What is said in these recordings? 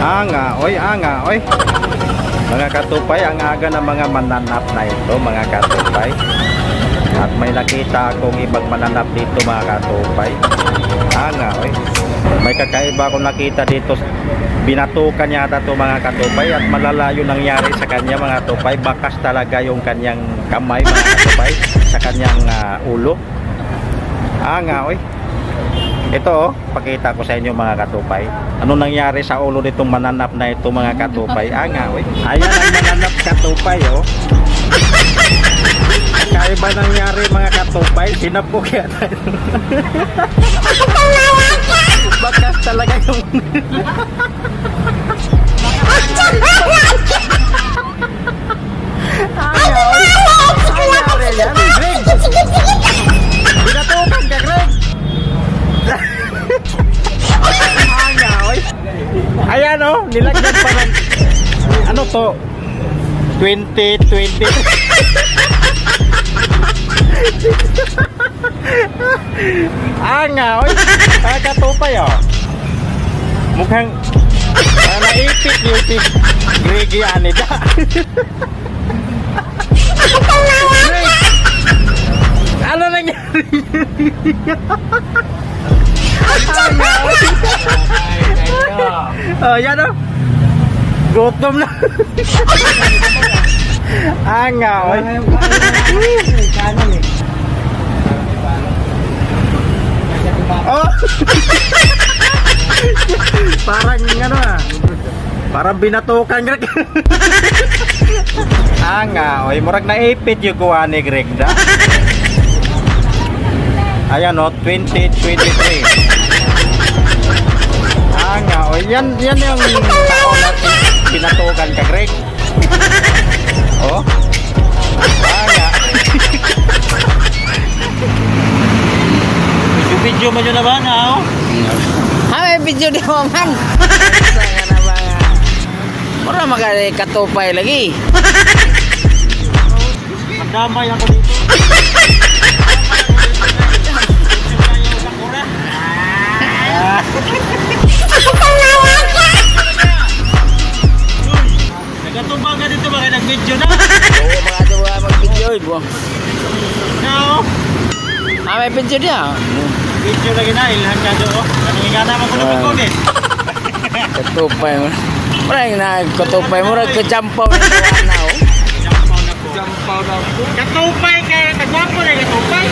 Anga, oy, anga, oy. Mga katupay, ang aga ng mga mananap na ito, mga katupay. At may nakita akong ibang mananap dito, mga katupay. Anga, oy. May kakaiba akong nakita dito. Binatukan yata to, mga katupay, at malala yung nangyari sa kanya, mga katupay. Bakas talaga yung kanyang kamay, mga katupay, sa kanyang ulo. Anga, oy. Ito oh, pakita ko sa inyo, mga katupay. Ano nangyari sa ulo nitong mananap na ito, mga katupay? Anga, oy. Ayan ang mananap, katupay, oh. Kakaiba nangyari, mga katupay. Sinapok yata. Bakas talaga yung Anga, oy. Nangyari yan, Greg. Binatukan ka, Greg. Anga, oy. Ayan oh, nilagyan pa ng ano to? 2020. Anga, oy. Kakatupay oh. Mukhang naipit yung si Greggy Anida. Greg! Ano nangyari? Anga, oy. Oh, yan oh. Gutom na. Anga, oy. Oh. Parang ano ah. Parang binatukan, Greg. Anga, oy, murag naipit yung kuha ni Greg da. Ayan oh, 2023. Anga, oy, yan yan yung tao na binatukan ka, Greg. Oh. Anga. Video-video man yun naman, ah, oh. Ha, may video di mo man. Saan na ba nga? Mura magkaya katupay lagi. Madamay ako dito. Nagatumbang ka dito ba kayo nag-video na? Oo, mga ito ba mag-video eh. Buwang. No. Ha, may video niya. Video lagi na, ilhan ka doon. Oh. Anong ingana mo kung lumikod eh. Katupay mo. Mura yung na katupay. Mura kajampaw na tawa na oh. Jampaw na po. Jampaw na po. Katupay kaya, kagwapo na katupay.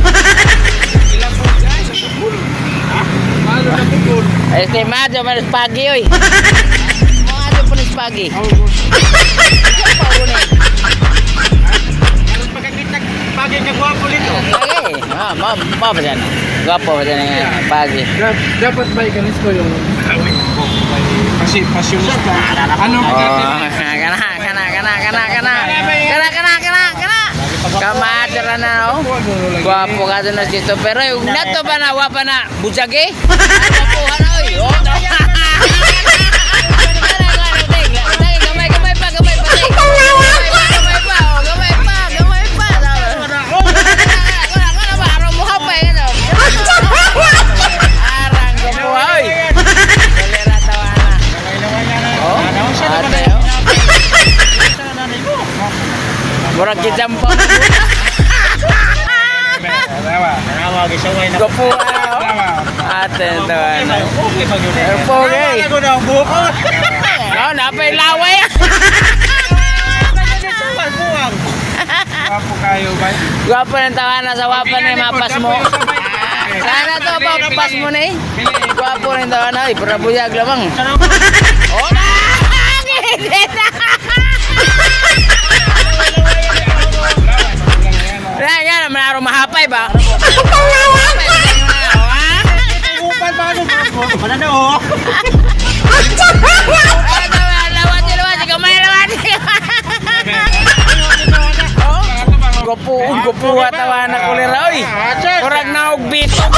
Este madyo man spagi oy. Mga adyo po ni spagi. Jampaw ko ni. Aron pagkakita, bagay kagwapo nito. Lagi. Ha, ma ma ba dyan? Gwapo ba dyan nga pagi? Dapat ba ikanis ko yung kasi passionista. Ano Oh, kana kana kana kana kana. Kana kana kana kana. Kamadra na oh. Gwapo ka doon na dito. Pero yung nato ba na wapa na bujag eh? Gwapo ka na oy. Oh. Gamay gamay pa, gamay pa. Gamay pa, gamay pa. Oh, gamay pa, gamay pa. Kana kana ba araw mo hapay ano. Arang gwapo oy. Kolera tawa na. Oh, ate oh. Murag kijampaw. Gwapo ka na oh. Ate tawa na. Okay ba yun eh? Okay. Ako na ang buhok ko. Oh, napay laway. Gwapo kayo ba? Gwapo ng tawa na sa wapa na yung mapas mo. Sana to papas mo na eh. Gwapo ng tawa na eh. Para buyag lamang. Oh, na! Wala yan, manaro mahapay ba? Upan ba ano? Wala na oh. Lawat, lawat, gamay, lawat. Gwapo, gwapo tawa na kulira oy. Kurang naog bitok.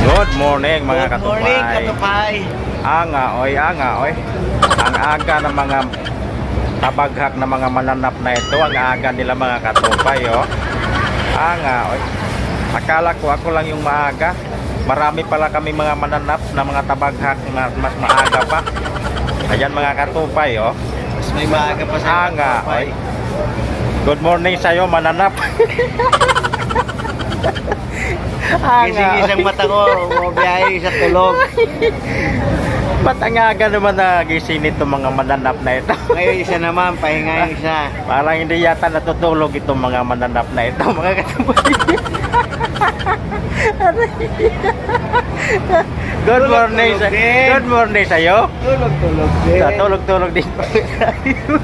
Good morning, mga katupay. Morning, katupay. Anga oy, anga oy. Ang aga ng mga tabaghak na mga mananap na ito, ang aga nila, mga katupay, oh. Anga oy. Akala ko ako lang yung maaga. Marami pala kami mga mananap na mga tabaghak na mas maaga pa. Ayan, mga katupay, oh. Mas may maaga pa sa Anga, oy. Good morning sa'yo, mananap. Anga, Gising isang oy. mata ko, bumabiyahe sa tulog. Ba't ang aga naman na gising nito mga mananap na ito? Ngayon isa naman, pahinga yung isa. Parang hindi yata natutulog itong mga mananap na ito, mga katupay. Good morning sa din. Good morning sa'yo. Tulog-tulog din. Sa tulog-tulog din pala tayo.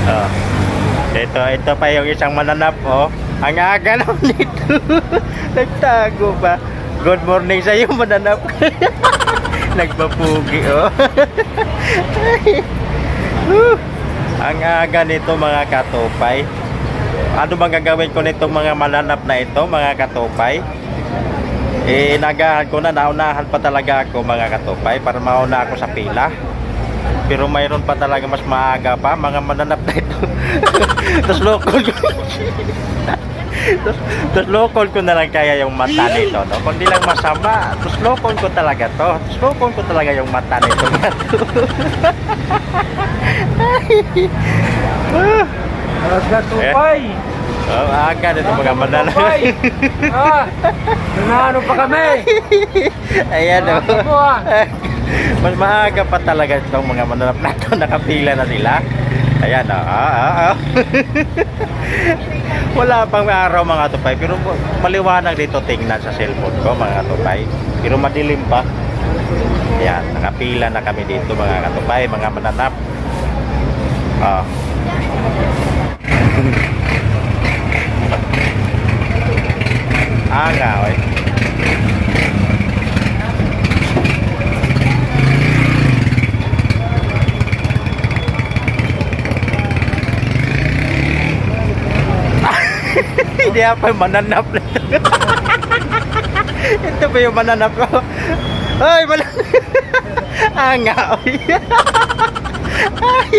Oh. Ito pa yung isang mananap, oh. Ang aga naman nito. Nagtago pa. Good morning sa iyo, mananap. Nagpapugi, oh. Whew. Ang aga nito, mga katupay. Ano bang gagawin ko nitong mga mananap na ito, mga katupay? Eh, nagahan ko na, naunahan pa talaga ako, mga katupay, para mauna ako sa pila. Pero mayroon pa talaga mas maaga pa, mga mananap na ito. Tapos lokol ko. Tapos lokol ko na lang kaya yung mata nito, no? Kung di lang masama, tapos lokol ko talaga to. Tapos lokol ko talaga yung mata nito. Alas na tupay. Oh, aga nito mga mananap. Tupay. Ah, nanano pa kami. Ayan, oh. Ano po ah? Mas maaga pa talaga itong mga mananap na ito. Nakapila na sila. Ayan, oh. Ah. Wala pang araw, mga tupay. Pero maliwanag dito tingnan sa cellphone ko, mga tupay. Pero madilim pa. Ayan, nakapila na kami dito, mga katupay, mga mananap. Ah. Aga, oy. Hindi pa yung mananap na ito. Ito ba yung mananap ko? Ay, mananap. Anga, oy. Ay.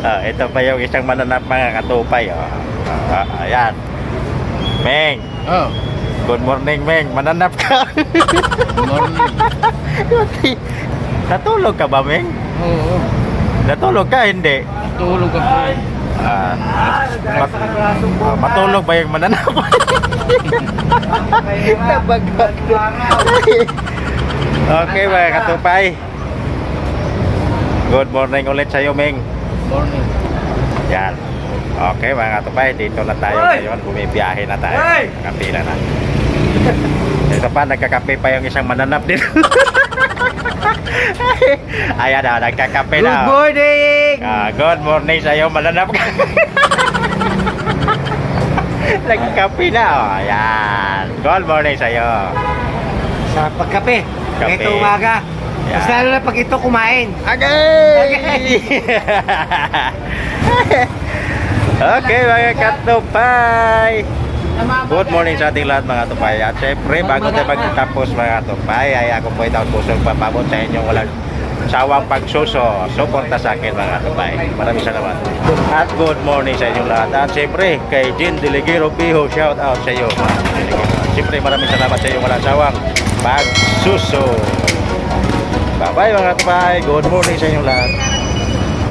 Ah, ito pa yung isang mananap, mga katupay. Oh. Ah, ayan. Meng, Oh, good morning, Meng. Mananap ka. Morning. Natulog ka ba, Meng? Oo. Natulog ka, hindi? Tulog ako. Ah, matulog ba yung mananap? Tabagag. Okay, mga katupay. Good morning ulit sa'yo, Meng. Morning. Yan. Okay, mga katupay, dito na tayo Hoy! ngayon. Bumibiyahe na tayo. Hoy! Kapila na. Ito pa, nagkakape pa yung isang mananap dito. Ayan na, nagkakape na. Good morning! Ah, good morning sa'yo, mananap ka. Nagkape na, oh. Ayan. Good morning sa'yo. Sa pagkape. Kape. Ito umaga. Yan. Mas lalo na pag ito kumain. Okay! Okay, mga katupay! Good morning sa ating lahat, mga tupay. At syempre, bago tayo magtapos, mga tupay, ay ako po itaon puso papabot sa inyong walang sawang pagsuso. Suporta sa akin, mga tupay. Maraming salamat. At good morning sa inyong lahat. At syempre, kay Jean Deligero Piho, shout out sa iyo, mga Deligero. Syempre, maraming salamat sa inyong walang sawang pagsuso. Bye-bye, mga tupay. Good morning sa inyong lahat.